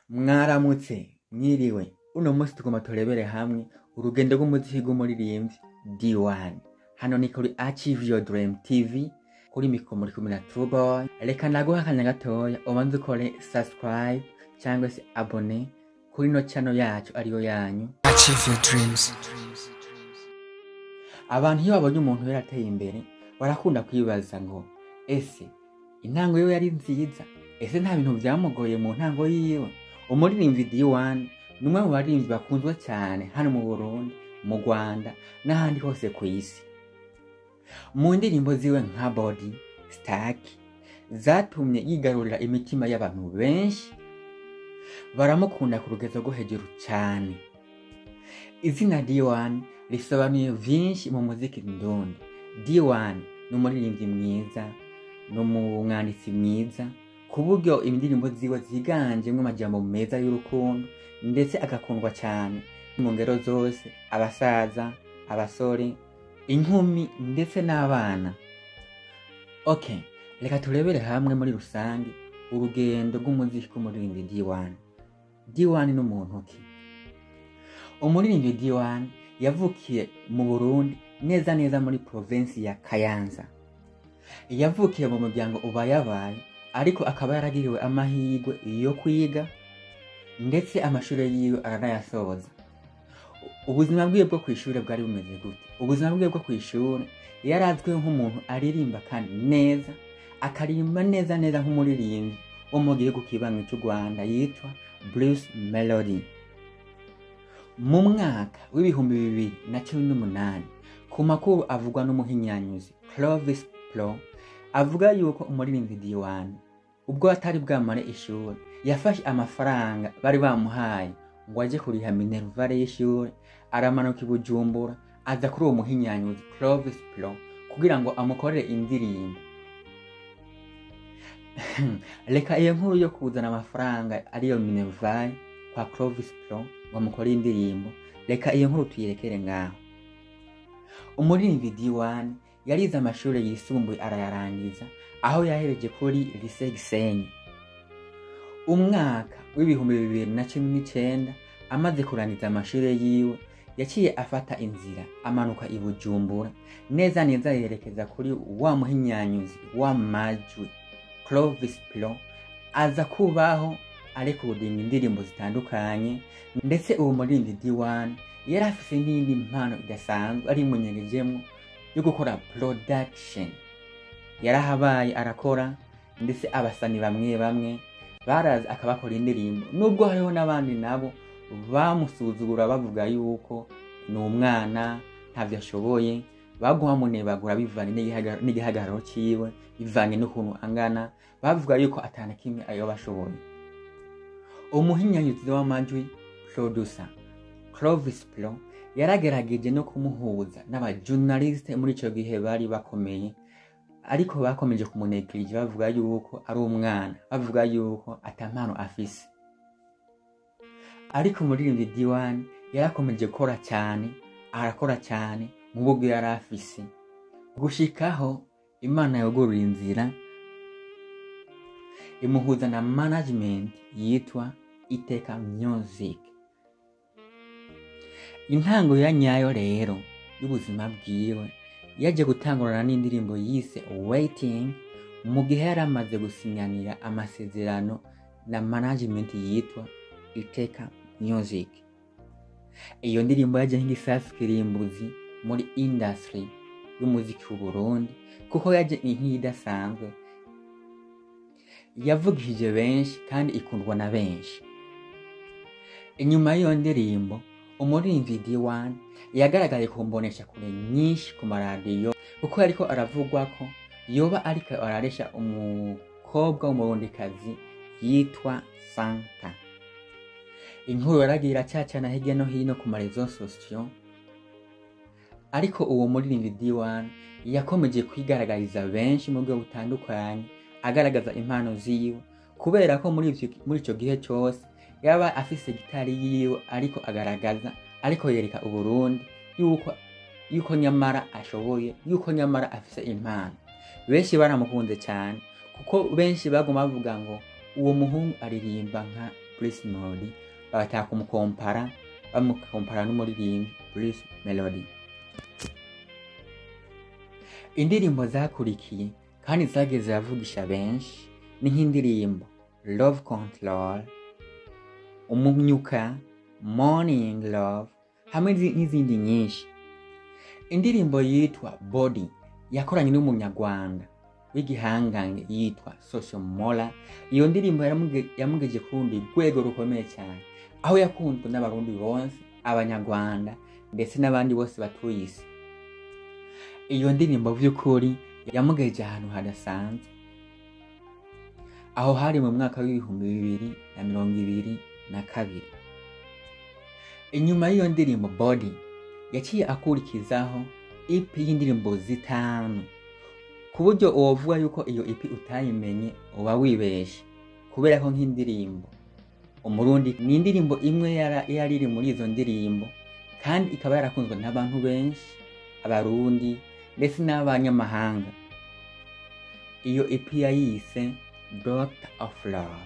Mwaramutse, mwiriwe. Uno munsi tugomba turebere hamwe urugendo rw'umuziki rw'umuririmbyi D1. Hano ni kuri Achieve Your Dream TV, kuri mikoro muri kumwe na True Boy. Reka naguha akanya gatoya ubanze ukore subscribe cyangwa se abone kuri ino channel yacu ariyo yanyu. Achieve your dreams. Abantu iyo babonye umuntu yarateye imbere barakunda kwibaza ngo: "Ese intango yiwe yari nziza? Ese nta bintu byamugoye mu ntango yiwe?" Umuririmbyi D1 ni umwe mu baririmbyi bakunzwe cyane hano mu Burundi, mu Rwanda n'ahandi hose ku isi. Mu ndirimbo ziwe nka Body, Stack, zatumye yigarurira imitima y'abantu benshi, baramukunda ku rugezo rwo hejuru cyane. Izina D1 risobanuye vyinshi mu muziki ndundi. D1 ni umuririmbyi mwiza, ni umwanditsi mwiza, ku buryo indirimbo ziwe ziganjemwo amajambo meza y'urukundo, ndetse agakundwa cyane mu ngero zose: abasaza, abasore, inkumi ndetse n'abana. Okay, reka turebere hamwe muri rusange urugendo rw'umuziki rw'umuririmbyi D1. D1 ni umuntu ki? Umuririmbyi D1 yavukiye mu Burundi, neza neza muri provinsi ya Kayanza. Yavukiye mu muryango ubayabaye, ariko akaba yaragiriwe amahirwe yo kwiga, ndetse amashuri yiwe aranayasoza. Ubuzima bwiwe bwo kw'ishure bwari bumeze gute? Ubuzima bwiwe bwo kw'ishure, yari azwiho nk'umuntu aririmba kandi neza, akaririmba neza neza nk'umuririmbyi wo mu gihugu kibanyi cy'u Rwanda yitwa Bruce Melody. Mu mwaka w'2018, ku makuru avugwa n'umuhinyanyuzi Clovis Pro, avuga yuko umuririmbyi D1 ubwo atari bwamare ishuri yafashe amafaranga bari bamuhaye ngo aje kuriha minerval y'ishuri, aramanuka i Bujumbura, aza kuri uwo muhinyanyuzi Clovis Pro kugira ngo amukorere indirimbo. Reka iyo nkuru yo kuzana amafaranga ariyo minerval kwa Clovis Pro ngo amukorere indirimbo, reka iyo nkuru tuyirekere ngaho. Umuririmbyi D1 yarize amashuri yisumbuye arayarangiza, aho yahereje kuri Lycée Gisenyi. Umwaka w'2019, amaze kurangiza amashuri yiwe, yaciye afata inzira amanuka i Bujumbura, neza neza yerekeza kuri wa muhinyanyuzi w'amajwi Clovis Pro, aza kubaho arekodinga indirimbo zitandukanye. Ndetse uwo muririmbyi D1 yari afise n'iyindi mpano idasanzwe ari munyegejemwo yo gukora production. Yarahabaye arakora, ndetse abasani bamwe bamwe baraza akabakora indirimbo, nubwo hariho n'abandi nabo bamusuzugura bavuga yuko ni umwana, ntavyo ashoboye, baguma bamunebagura bivanye n'igihagararo ciwe, bivanye n'ukuntu angana, bavuga yuko atana kimwe ayoba ashoboye. Umuhinyanyuzi w'amajwi, producer Clovis Pro, yaragerageje no kumuhuza n'abajournaliste muri ico gihe bari bakomeye, ariko bakomeje kumunegirija bavuga yuko ari umwana, bavuga yuko ata mpano afise. Ariko umuririmbyi D1 yarakomeje gukora cyane, arakora cyane mu buryo yari afise, gushikaho Imana yugurura inzira imuhuza na management yitwa Iteka Music. Intango ya nyayo rero y'ubuzima bwiwe yaje gutangurana n'indirimbo yise Waiting, mu gihe yari amaze gusinyanira amasezerano na management yitwa Iteka Music. Iyo ndirimbo yaje nk'igisasu kirimbuzi muri industry y'umuziki w'u Burundi, kuko yaje nk'idasanzwe, yavugishije benshi kandi ikundwa na benshi. Inyuma y'iyo ndirimbo, umuririmbyi D1 yagaragaye ku mbonesha kure nyinshi, ku maradiyo, kuko yariko aravugwa ko yoba ariko araresha umukobwa w'umurundikazi yitwa Santa. Inkuru yaragiye iracacana hirya no hino ku ma réseaux sociaux, ariko uwo muririmbyi D1 yakomeje kwigaragariza benshi mu buryo butandukanye, agaragaza impano ziwe, kubera ko muri ico gihe cose yaba afise gitari yiwe, ariko agaragaza, ariko yereka Uburundi yuko nyamara ashoboye, yuko nyamara afise impano. Benshi baramukunze cyane, kuko benshi baguma bavuga ngo uwo muhungu aririmba nka Bruce Melody, bagataka kumukompara, bamukompara n'umuririmbyi Bruce Melody. Indirimbo zakurikiye kandi zagiye ziravugisha benshi ni nk'indirimbo Love Control, Umunyuka, Morning Love hamwe n'izindi nyinshi. Indirimbo yitwa Body yakoranye n'umunyarwanda w'igihangange yitwa Social Mula. Iyo ndirimbo yamugejeje ku rundi rwego rukomeye cyane, aho yakunzwe n'abarundi bose, abanyarwanda ndetse n'abandi bose batuye isi. Iyo ndirimbo by'ukuri yamugejeje ahantu hadasanzwe. Aho hari mu mwaka w'2022. Inyuma y'iyo ndirimbo Body yaciye akurikizaho EP y'indirimbo 5, ku buryo wovuga yuko iyo EP utayimenye uba wibeshe, kubera ko nk'indirimbo Umurundi ni indirimbo imwe yari iri muri izo ndirimbo, kandi ikaba yarakunzwe n'abantu benshi, abarundi ndetse n'abanyamahanga. Iyo EP yayise Doctor of Love.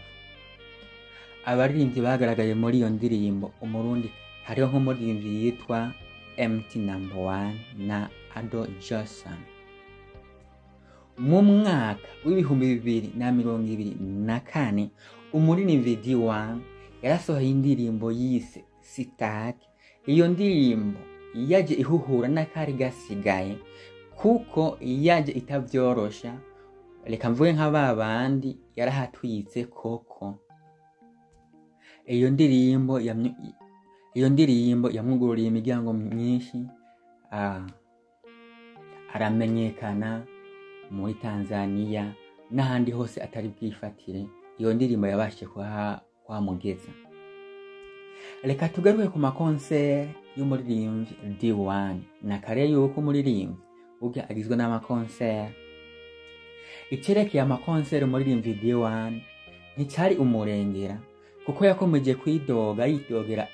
Abaririmbyi bagaragaye muri iyo ndirimbo Umurundi hariho nk'umuririmbyi yitwa MT Number 1 na Ado Johnson. Mu mwaka w'2024 umuririmbyi D1 yarasohoye indirimbo yise Sitaki. Iyo ndirimbo yaje ihuhura n'akari gasigaye, kuko yaje itavyorosha. Reka mvuge nka ba bandi yarahatwitse koko. Iyo ndirimbo yamwugururiye imiryango myinshi, aramenyekana muri Tanzania n'ahandi hose atari bwifatire. Iyo ndirimbo yabashije kuhamugeza. Reka tugaruke ku makonseri y'umuririmbyi D1. Na kare yuko umuririmbyi ubwe agizwe n'amakonseri. Icerekeye amakonseri umuririmbyi D1 nticari umurengera, kuko yakomeje kwidoga yidogera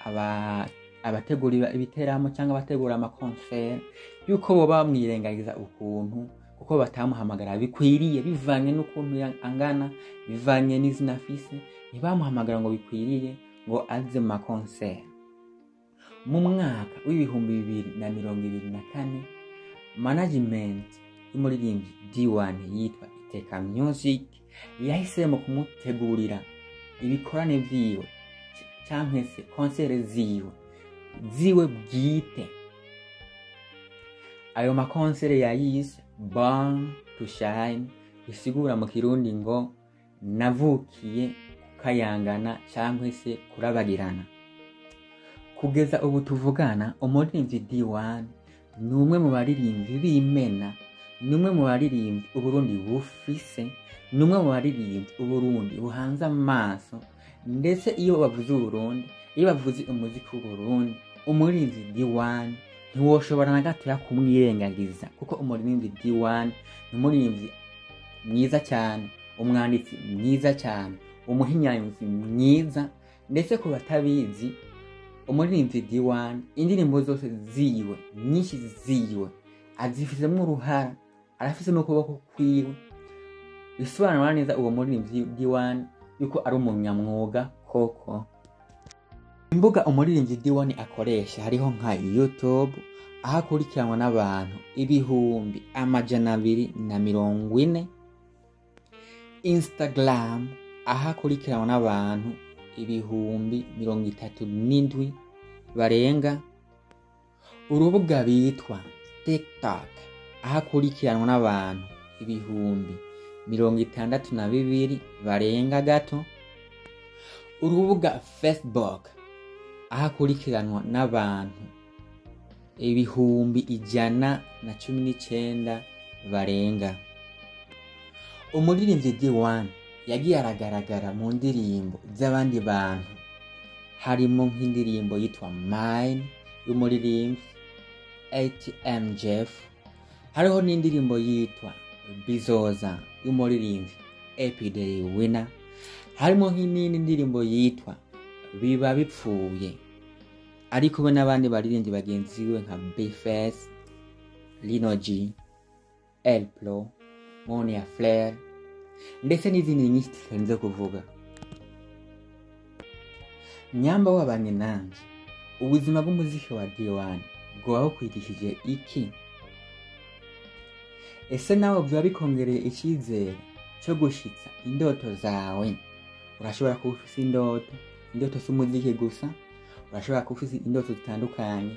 abategura ibiteramo cyangwa abategura amakonseri yuko bo bamwirengagiza ukuntu, kuko batamuhamagara bikwiriye bivanye n'ukuntu angana, bivanye n'izina afise, ntibamuhamagara ngo bikwiriye ngo aze mu makonseri. Mu mwaka w'2024 management y'umuririmbyi D1 yitwa Iteka Music yahisemo kumutegurira ibikorane vyiwe canke se konsere ziwe bwite. Ayo makonsere yayise Born to Shine, bisigura mu Kirundi ngo navukiye kukayangana canke se kurabagirana. Kugeza ubu tuvugana, umuririmbyi D1 ni umwe mu baririmbyi b'imena, ni umwe mu baririmbyi Uburundi bufise, ni umwe mu baririmbyi Uburundi buhanze amaso. Ndetse iyo bavuze Uburundi, iyo bavuze umuziki w'Uburundi, umuririmbyi D1 ntiwoshobora na gatoya kumwirengagiza, kuko umuririmbyi D1 ni umuririmbyi mwiza cyane, umwanditsi mwiza cyane, umuhinyanyuzi mwiza. Ndetse ku batabizi, umuririmbyi D1 indirimbo zose ziwe nyinshi ziwe azifisemo uruhara, arafise n'ukuboko kwiwe. Bisobanura neza uwo muririmbyi D1 yuko ari umunyamwuga koko. Imbuga umuririmbyi D1 akoresha hariho nka YouTube, aho akurikiranwa n'abantu 240,000, Instagram aho akurikiranwa n'abantu 37,000 barenga, urubuga bitwa TikTok aho akurikiranwa n'abantu 62,000 barenga gato, urubuga Facebook aho akurikiranwa n'abantu 119,000 barenga. Umuririmbyi D1 yagiye aragaragara mu ndirimbo z'abandi bantu, harimo nk'indirimbo yitwa Mine y'umuririmbyi ATM Jeff, hariho n'indirimbo yitwa Bizoza y'umuririmbyi Epiday Winner, harimo nk'indi ndirimbo yitwa Biba Bipfuye ari kumwe n'abandi baririmbyi bagenzi we nka Bface, Lino G, El Pro, Monia Flair ndetse n'izindi nyinshi tutarinze kuvuga. Nyamba wabanye nanje, ubuzima bw'umuziki wa D1 bwoba bukwigishije iki? Ese nawe vyoba bikongereye icizere co gushitsa indoto zawe? Urashobora kuba ufise indoto, indoto si umuziki gusa, urashobora kuba ufise indoto zitandukanye.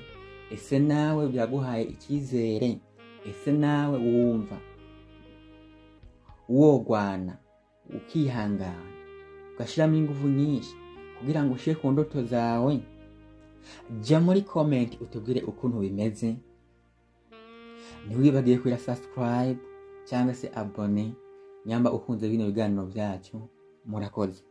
Ese nawe byaguhaye icyizere? Ese nawe wumva wogwana ukihangana ugashiramo ingufu nyinshi kugira ngo ushire ku ndoto zawe? Jya muri comment utubwire ukuntu bimeze. Ntiwibagiye kugira subscribe cyangwa se abonner nyamba ukunze bino biganiro byacu. Murakoze.